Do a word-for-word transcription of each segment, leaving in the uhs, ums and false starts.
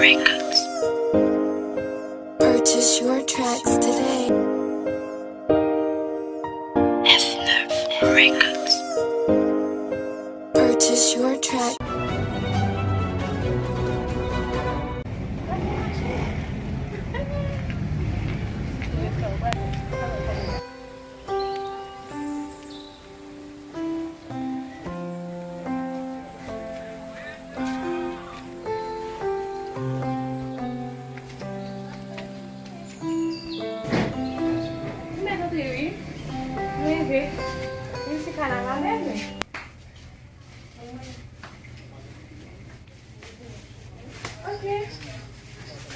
Records. Purchase your tracks today. F neuf Records. Purchase your track. M mèt antre wi. M leve. Menm si kanaval leve. Ok.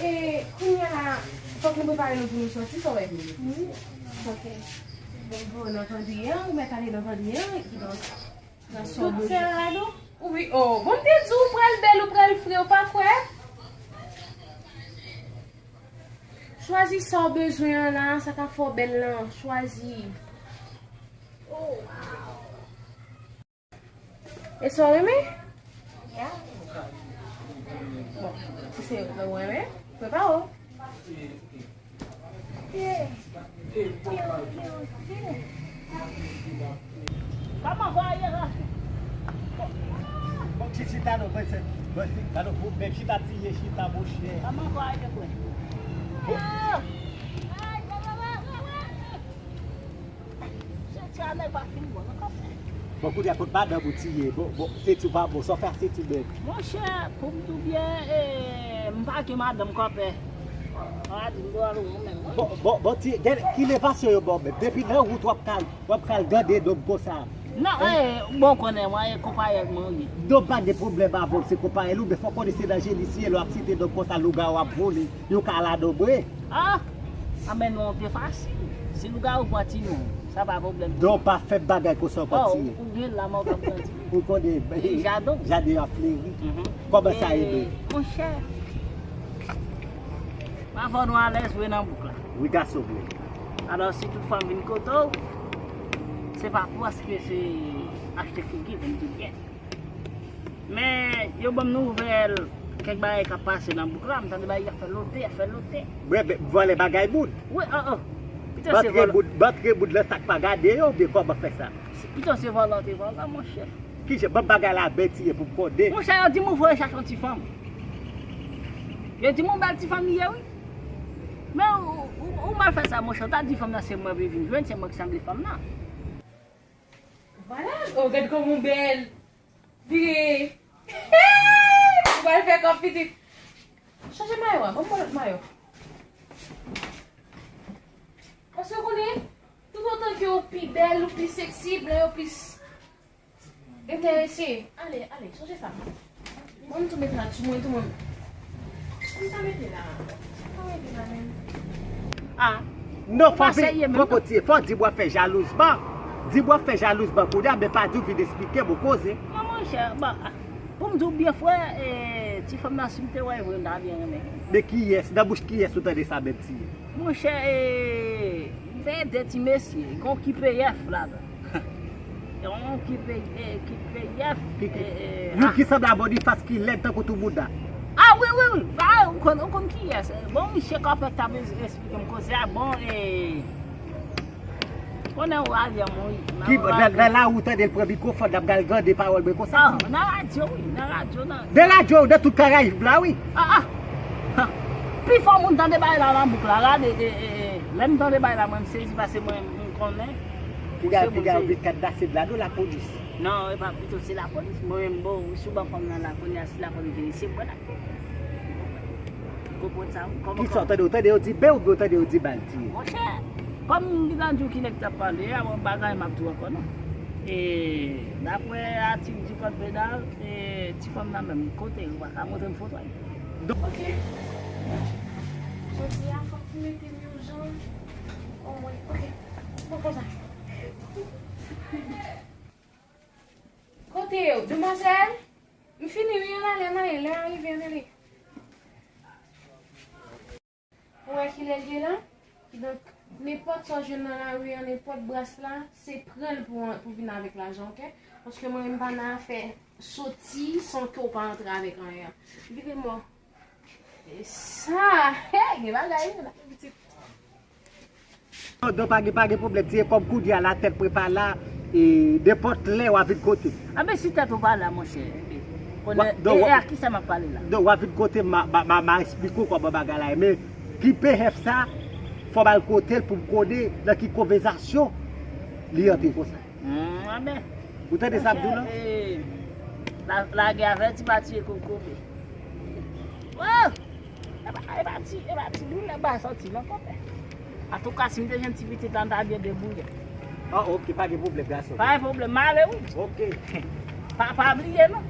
E kounye a la, fòk nou prepare nou pou nou sòti, sa w wè? Wi. Ok. Bon, bon, nan pandri an, ou mèt ale nan pandri an, epi donk, nan sòt. Tout sè la, non? Wi, oh. Bon, m te di w pral bèl, ou pral fre, ou pa kwè? Chwazi sa w bezwen an la, sa k ap fè w bèl lan, chwazi. Oh, wow. E sa w renmen? Yeah. Bon, si se yo ke w renmen, prepare w. Yeah. Kòman w ye, Rafi? Bon, bon, ti chita non, bon, se, bon, ti, gade, bon, men chita, ti ye chita, monchè. Kòman w ye, frè? Bon. Bon, kounye a, kot madanm ou ti ye? Bon, bon, senti w pa bon, sa w fè a senti w bèl? Monchè, pou m di w byen, e, m pa gen madanm kòpè. A di m dwa lou mwen menm. Bon, bon, bon, ti, gen, ki levasyon yo ba w menm? Depi nan wout w ap kal, w ap kal gade dòm konsa. Non, e, bon, konnen mwen, e, konpayèl mwen, wi. Dòm pa gen pwoblèm avè w, se konpayèl ou, men fò w konnen se nan jeni siye lè w ap site dòm konsa, lougawou ap vole, yo ka ladan w bre. Ah! Anben non, te fasil. Si lougawou pran ti non, sa pa pwoblèm. Non, pa fè m bagay konsa ankò, ti ye. Ou gen la mò k ap grandi. Ou konnen, jaden. Jaden ap fleri. Kòman sa ye menm? Monchè, m ap fè nou alèz vre nan bouk la. Wi, gason vre. Alò, si tout fanm vin kote w, se pa paske se achte figi, vin di byen. Men, yo ban m nouvèl, kèk bagay k ap pase nan bouk la, m tande bagay y ap fè lote, y ap fè lote. Bre, vòlè bagay moun. Wi, oh, oh. Pito se vòlè. Bantre moun nan sa k pa gade yo, oubyen kòman fè sa? Pito se vòlè, te vòlè, monchè. Kijan, ban m bagay la byen ti ye pou m konnen. Monchè, yo di m ou voye chache yon ti fanm. Yo di m yon bèl ti fanm li ye, wi. Men ou, ou, ou mal fè sa, monchè. Ou ta di fanm nan se mwen vin jwenn, se mwen ki sanble fanm nan. Vwala, oh, gad kòman w bèl. Vire. Ou pral fè kòb pitit. Chanje mayo a, ban m yon lòt mayo. Paske w konnen, toutotan ke w pi bèl, ou pi seksi, blan yo plis enterese. Ale, ale, chanje sa. Mwen tou mete la sou mwen tou mwen. Mwen ta mete la. Mwen mete la menm. Ah. Non, fò w kontinye, fò w di w ap fè jalouzman. Di w ap fè jalouzman kounye a, men pa di w vin esplike m yon koze. Non, monchè, bon, pou m di w byen frè, e, ti fanm nan si m te wè vre m ta byen renmen. Men kiyès, nan bouch kiyès ou tande sa menm ti ye? Monchè, e, m te de ti mesye, gon ki peyèf ladan. Yon ki pe, e, ki peyèf, e, e, youn ki sanble a Bonifas ki lèd tankou tou bouda. Ah, wi, wi, wi. Ah, ou konn, ou konn kiyès. Bon, misye kòpè t ap esplike m koze a. Bon, e, konnen ou alye m, wi. Ki, nan, nan lari ou tande l pran mikwofòn, l ap gade pawòl mwen konsa. Ah, nan radyo, wi, nan radyo, nan. Nan radyo, nan tout Karayib la, wi. Ah, ah. Pi fò moun tande bagay la nan bouk la, gade, e, e, e, lè m tande bagay la, mwen, m sezi, paske mwen, m konnen. Piga, piga, vit kadnase blago lapolis. Non, e pa pito se lapolis. Mwen menm, bon, si w ban fanm nan la, kounye a, si lapolis vini, se mwen l ap peye. Ou konprann sa, wi? Kòman, kisa w tande? Ou tande yo di be oubyen ou tande yo di bal tiye? Monchè, kòm m gentan di w ki nèg t ap pale a, bon, bagay m ap di w ankò, non. E, daprè atik di kòd pedal, e, ti fanm nan menm, kote l? Ou pa ka montre m foto l? Ok. Jodi a, fòk ou mete m yon jan. Omwen, ok. Bon, konsa. Kote yo, demwazèl? M fini, wi, ann ale, ann ale. Lè a rive, ann ale. Ou wè kilè l ye la? Kidonk, nenpòt sa w jwenn nan lari an, nenpòt bras la, se pran l pou, pou vin avèk lajan, ok? Paske mwen, m pa nan afè soti san ke w pa antre avèk anyen. Vire mò. Sa, hey, gen bagay la. Pitit. Non, non, pa gen, pa gen pwoblèm. Tiye kòb kounye a la, tèt prepa la, e nenpòt lè w a vin kote m. A, men si tèt ou pa la, monchè, ebyen, konnen, e, e a kisa m ap pale la? Non, w a vin kote m, m a, m a, m a, m a esplike w kòman bagay la ye. Men, ki peyèf sa, fò m al kote l pou m konnen nan ki konvèsasyon li antre konsa. Hmm, a, men. Ou tande sa m di w la? Monchè, e, la, lagè avèti pa tiye kokobe. Oh! E pa, e pa ti, e pa ti doulè ba sòti nan kòpè. Antouka, si m te jwenn ti pitit la, m ta byen debouye. Ah, ok, pa gen pwoblèm, gason. Pa gen pwoblèm, m ale wi. Ok. Pa, pa bliye non.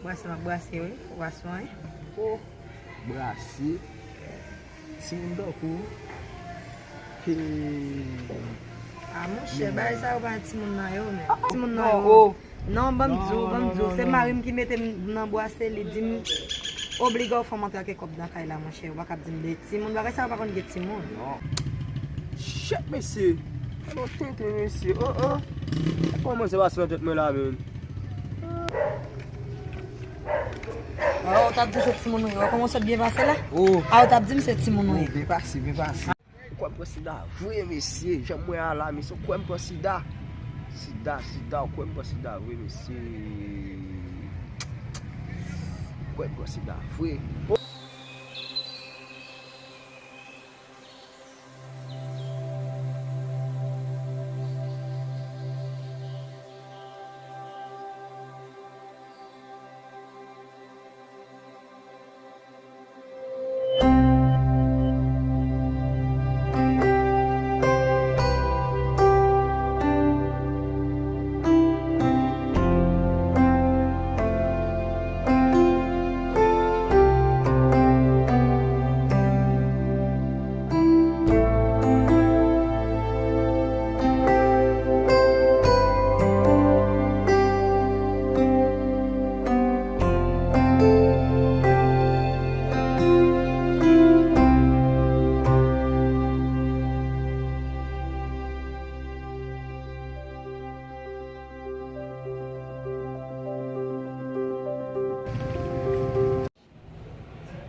Brase m ap brase wi, w a swen. Oh, brase. Timoun tankou. Hey. Ah, monchè, bagay sa yo pa timoun nan yo, men. Timoun nan yo. Non, ban m di w, ban m di w. Se mari m ki mete m nan bwase, li di m, oblike w fè m antre ak kòb nan kay la, monchè. Ou pa kab di m de timoun. Bagay sa yo pa konn gen timoun. Non. Shit, mesye. Alò, tenten, mesye. Oh, oh. Kòman se pase nan tèt mwen la, menm? Ah, ou t ap di se timoun ou ye. Ou kòmanse byen pase la? Oh. Ah, ou t ap di m se timoun ou ye. Oh, byen pase, byen pase. Ou kwè m pran sida vre, mesye? Jan m wè a la, mesye, ou kwè m pran sida? Sida, sida, ou kwè m pran sida vre, mesye? Ou kwè m pran sida vre? Oh.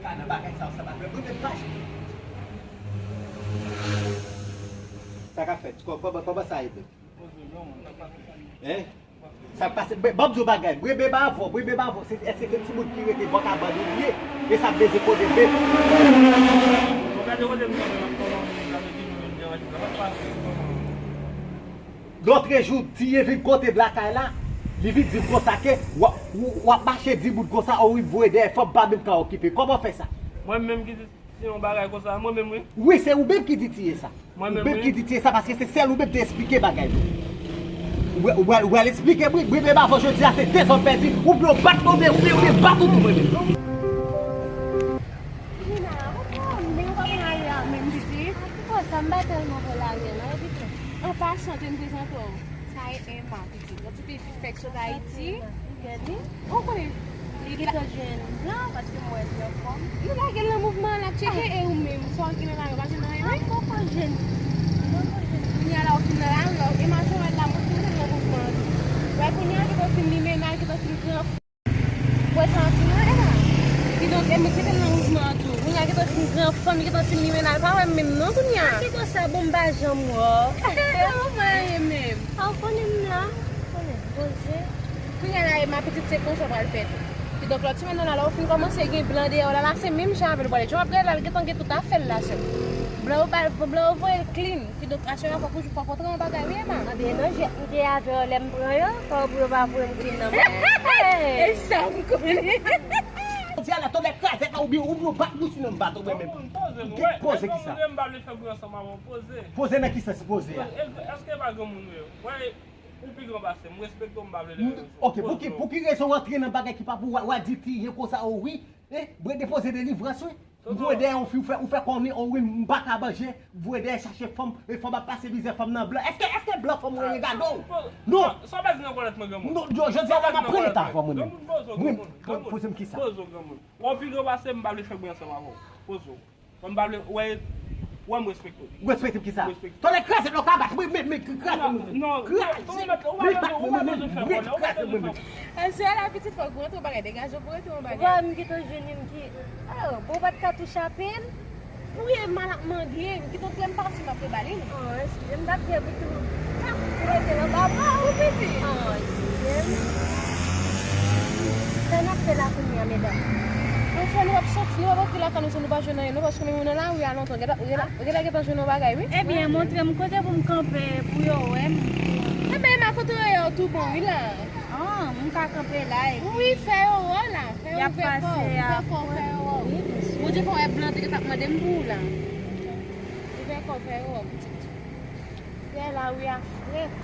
Ka nan bagay sa yo, sa pa fè mwen menm pa jwe. Sa ka fèt? Kò-, kòman, kòman sa ye menm? Hein? Sa k pase? Ban m di w bagay. Bwebe ba avò, bwebe ba avò. Se, èske se timoun ki rete bò kabann ou li ye? E sa bezwen konnen menm. Lòtrejou, Tiye vin kote m lakay la, li vin di m konsa ke w ap, w, w ap mache di moun konsa, o wi, m voye dèyè fanm pa menm ka okipe. Kòman w fè sa? Mwen menm ki di Tiye yon bagay konsa, mwen menm wi. Wi, se ou menm ki di Tiye sa. Mwen menm wi. Ou menm ki di Tiye sa, paske se sèl ou menm te esplike bagay yo. Ou, ou, ou al esplike m wi, wi, men avan jodi a, se de zòm pèdi, ou byen w bat mwen, ou byen, ou byen bat ou tou mwen menm. Jina, ou pran, men ou pa konn ale a menm piti. Poukisa m pa tèlman vle lage non, piti? An pasan, te m prezante w. Sa e Emma, piti. Yon ti pitit fèk sot Ayiti. Ou konnen. Li gentan jwenn blan, paske m wè li anfòm. Nou lage l nan mouvman an, l ap tcheke, e ou menm, sa w gen nan lari, ou pa jwenn anyen, non? Mwen poko jwenn. Mwen poko jwenn. Kounye a la, ou fin nan lari, la, Emma, jan w wè l la, mwen tou, mwen nan mouvman an tou. Wè, kounye a, gentan fin limen, l gentan fin gran. Wè sa anfin wè la. Kidonk, e mwen ki te nan mouvman an tou. Kounye a gentan fin gran fanm, li gentan fin li mennaj pa wè m menm non kounye a. Ki konsa bon m pa janm wè w. Kòman w ye menm? A w konnen m la. Konnen, poze. Kounye a la, e ma pitit se konsa w pral fè tou. Kidonk, lòt semèn nan la, lè w fin kòmanse gen blan dèyè w la, la se menm jan avè l w pral ye. Jan w ap gade la, l gentan gen tout afè l la sèlman. Blan yo ba, blan yo voye l clean. Kidonk, aswè a fòk ou, fòk ou tran yon bagay, wi, Emma. Anben, non, jwèt m te avè w lè m pran yo, fò pou yo pa voye m clean nan men. E sa m konnen. Jodi a la, tonnè krazèt la, oubyen, oubyen w bat bouch nan bat ou menm. Poze, poze kisa? Poze nan ki sans poze a? Èske pa granmoun yo? Ou pi gran pase m, m respekte w, m pa vle leve sou ou. Ok, pou ki, pou ki rezon w antre nan bagay ki pa pou w, w a di tiye konsa, o wi? Eh, brede poze delivrans, wi. Ou voye dèyè yon fi, ou fè, ou fè konnen, o wi, m pa ka manje, ou voye dèyè chache fanm, e fanm ap pase mizè fanm nan blan. Èske, èske blan fanm ou ye gade w? Non. Sa w pa di nan kòlèt mwen, granmoun? Non, yo, jodi a la, m ap pran leta avè w, mwen menm. Granmoun, poze w, granmoun. Poze m kisa? Poze w, granmoun. Ou pi gran pase m, m pa vle fè bri ansanm avè w. Poze w. Mwen m pa vle, wè, wè m respekte w. Ou respekte m kisa? Tonnè krazèt lò kabat, mwen, men, men, krazèt mwen. Non, krazèt mwen, men, krazèt mwen, men. Aswè a la pitit fòk ou rantre yon bagay, degaje w pou rantre yon bagay. Wè, m gentan jwenn youn ki, oh, bon, w pa t ka tou chape l? Pou ye mal ap mande, m gentan krè m pase m ap rebale l. Oh, eskize m, m t ap di pou tou. Ou rete nan baba ou, pitit? Oh, eskize m. Sa n ap fè la kounye a, medam? Anfen, nou p ap soti, nou p ap antre lakay nou san nou pa jwenn anyen, non, paske menm nou nan lari a lontan. Geta, geta, geta gentan jwenn yon bagay, wi. Ebyen, montre m kote pou m kanpe, pou yo wè m. Ebyen, Emma, kote w ye a tou bon, wi, la. Ah, m ka kanpe la, epi wi, fè yo wè w la. Fè yo ouvè kò w, ouvè kò w, fè yo wè w. Wi, mesye. Bondye fè w wè blan te gentan ap mande m pou ou la. Ouvè kò w, fè yo wè w, pitit. Yè la, wi, a frèt.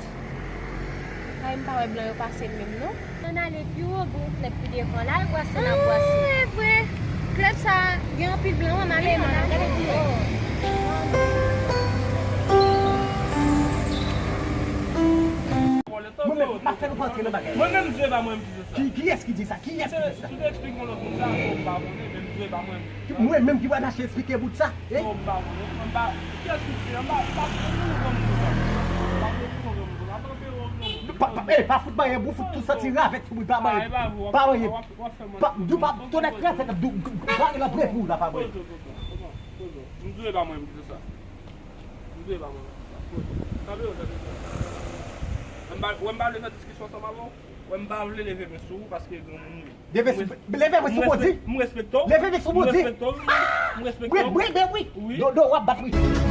Ay, m pa wè blan yo pase menm, non. Ann ale pi wo, gen yon klèb pi devan la, al bwase, n ap bwase. Ah, e vre. Klèb sa gen anpil blan, ann ale, ann ale pi wo. Mwen menm, m ap fè nou rantre nan bagay. Mwen menm, Dye ba mwen, m di sa. Ki, kiyès ki di sa? Kiyès ki di sa? Si w te eksplike yon lòt moun sa, non, m pa konnen, men Dye ba mwen, m di sa. Mwen menm ki pral mache eksplike bout sa? Eh? Non, m pa konnen. Mwen pa, kiyès ki di, m pa, m pa konnen yon granmoun konsa. M pa konnen yon granmoun konsa. M pa konnen yon granmoun konsa. Pa, pa, eh, pa fout manyen, bou fout tou santi ravèt sou mwen, pa manyen. Pa manyen. Pa, m di w pa, tonnè krazèt, m di w, gari la pre pou w la, pa manyen. Poze w, poze w, poze w. M di w e pa mwen, m di sa. M di w e pa mwen, m di sa. Poze w. Tanpri, tanpri. Wè m pa, wè m pa vle fè diskisyon ansanm avè w. Wè m pa vle leve men sou ou paske granmoun ou ye. Leve men sou bandi? M respekte w. Leve men sou bandi? M respekte w. M respekte w. Wi, wi, wi, wi. Non, non, w ap bat wi.